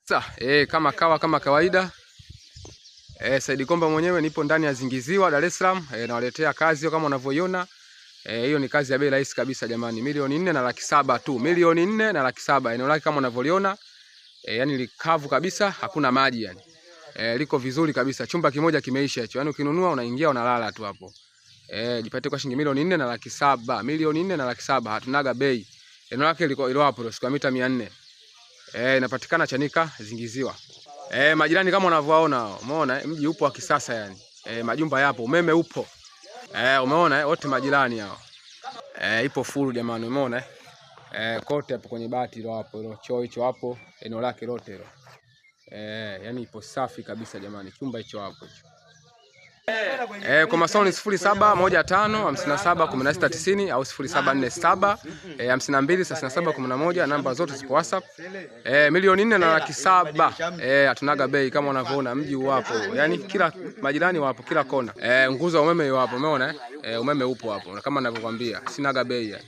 Sasa kama kawa kama kawaida Saidi Komba mwenyewe nipo ndani ya Zingiziwa Dar es Salaam, nawaletea kazi hiyo kama unavyoiona. Hiyo ni kazi ya bei rahisi kabisa jamani, 4,700,000 tu, 4,700,000. Eneo lake kama unavyoliona, yani likavu kabisa, hakuna maji yani. Liko vizuri kabisa, chumba kimoja kimeisha hicho, yani ukinunua unaingia unalala tu hapo. Jipatie kwa shilingi 4,700,000, 4,700,000, hatunaga bei. Eneo lake liko ilo hapo square mita 400. Inapatikana Chanika Zingiziwa. Majirani kama unavyoona, umeona mji upo wa kisasa yani. Majumba yapo, umeme upo. Umeona wote majirani hao. Ipo full jamani, umeona? Kote hapo kwenye bati hilo hapo, hilo choo hicho hapo, eneo lake lote hilo. Yani ipo safi kabisa jamani, chumba hicho hapo hicho. Kwa maswali 0715 57 16 90 au 0747 52 37 11, namba zote zipo WhatsApp. 4,700,000. Hatunaga bei kama unavyoona, mji wapo. Yani kila majirani wapo kila kona. Nguzo ya umeme wapo, umeona? Umeme upo hapo kama ninavyokuambia, sinaga bei yani.